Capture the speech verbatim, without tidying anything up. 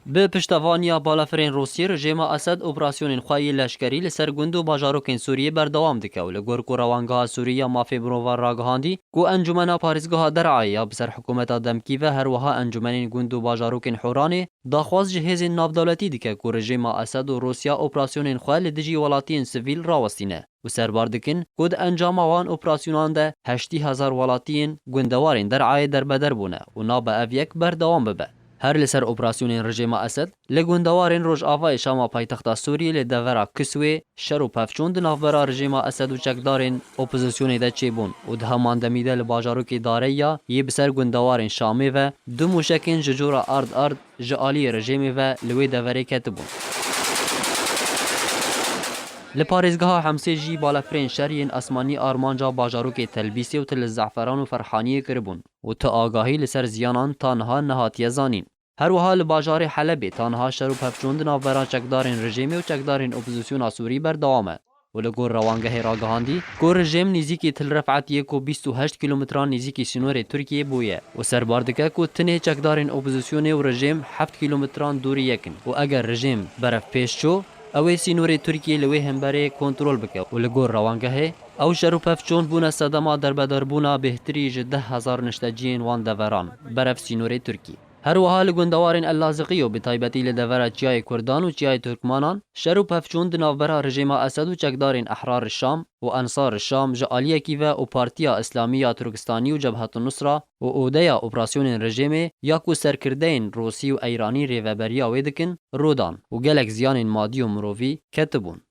Bi piştevaniya balafirên Rûsiyê, rejêma Esed operasyonên xwe yê leşkerî li ser gund û bajarokên Sûriyê berdewam dike û li gor ku Rewangeha Sûrî ya Mafê Mirovan ragihandî ku Encûmena Parêzgeha Derayê ya bi ser hikûmeta demkî ve, her wiha encûmenên gund û bajarokên Horanê daxwaz ji hêzên navdewletî dike ku rejêma Esed û Rûsya operasyonên xwe li dijî welatiyên sivîl rawestîne û serbar dikin ku di encama wan operasyonan de heştî hezar welatiyên gundewarên Derayê derbeder bûne û nabe ev yek berdewam bibe. Her li ser operasyonên rejêma Esed, li gundewarên rojavayê Şama paytexta Sûriyê li devera Kiswê şer û pevçûn di navbera rejêma Esed û çekdarên opozisyonê de çêbûn û di heman demî de li bajarokê Dareyya yê bi ser gundewarên Şamê ve du mûşekên ji cora ard ard ji aliyê rejêmê ve li wê deverê ketibûn. Li parêzgeha Hemsê jî balefirên şer yên esmanî armanca bajarokê Telbîsê û Til Zeferan û Ferhaniyê kiribûn û ti agahî li ser ziyanan ta niha nehatiye zanîn. Her wiha li bajarê Helebê ta niha şer û pevçûn di navbera çekdarên rejêmê û çekdarên opozisyona Sûrî berdewam e û li gor rewangehê ragihandî ku rejêm nîzîkî Til Refet yek û bîst û heşt kîlometran nîzîkî sînorê Tirkiyê bûye û serbar dike ku tinê çekdarên opozisyonê û rejêm heft kîlometran dûrî yek in û eger rejêm berev pêş çû, ew ê sînorê Tirkiyê li wê hemberê kontrol bike û li gor rewangehê ew şer û pevçûn bûne sedema derbedarbûna bêhtirî ji deh hezar nişteciyên wan deveran berev sînorê Tirkiyê. Her wiha li gundewarên El Laziqî û bi taybetî li devera Çiyayê Kurdan û Çiyayê Turkmanan şer û pevçûn di navbera rejêma Esed û çekdarên Ehrar Şam û Ensar Şam ji aliyekî ve û Partiya Îslamî ya Turkistanî û Cebhetun Nusra û odeya operasyonên rejêmê ya ku serkirdeyên Rûsî û Eyranî rêveberiya wê dikin, rûdan û gelek ziyanên madî û mirovî ketibûn.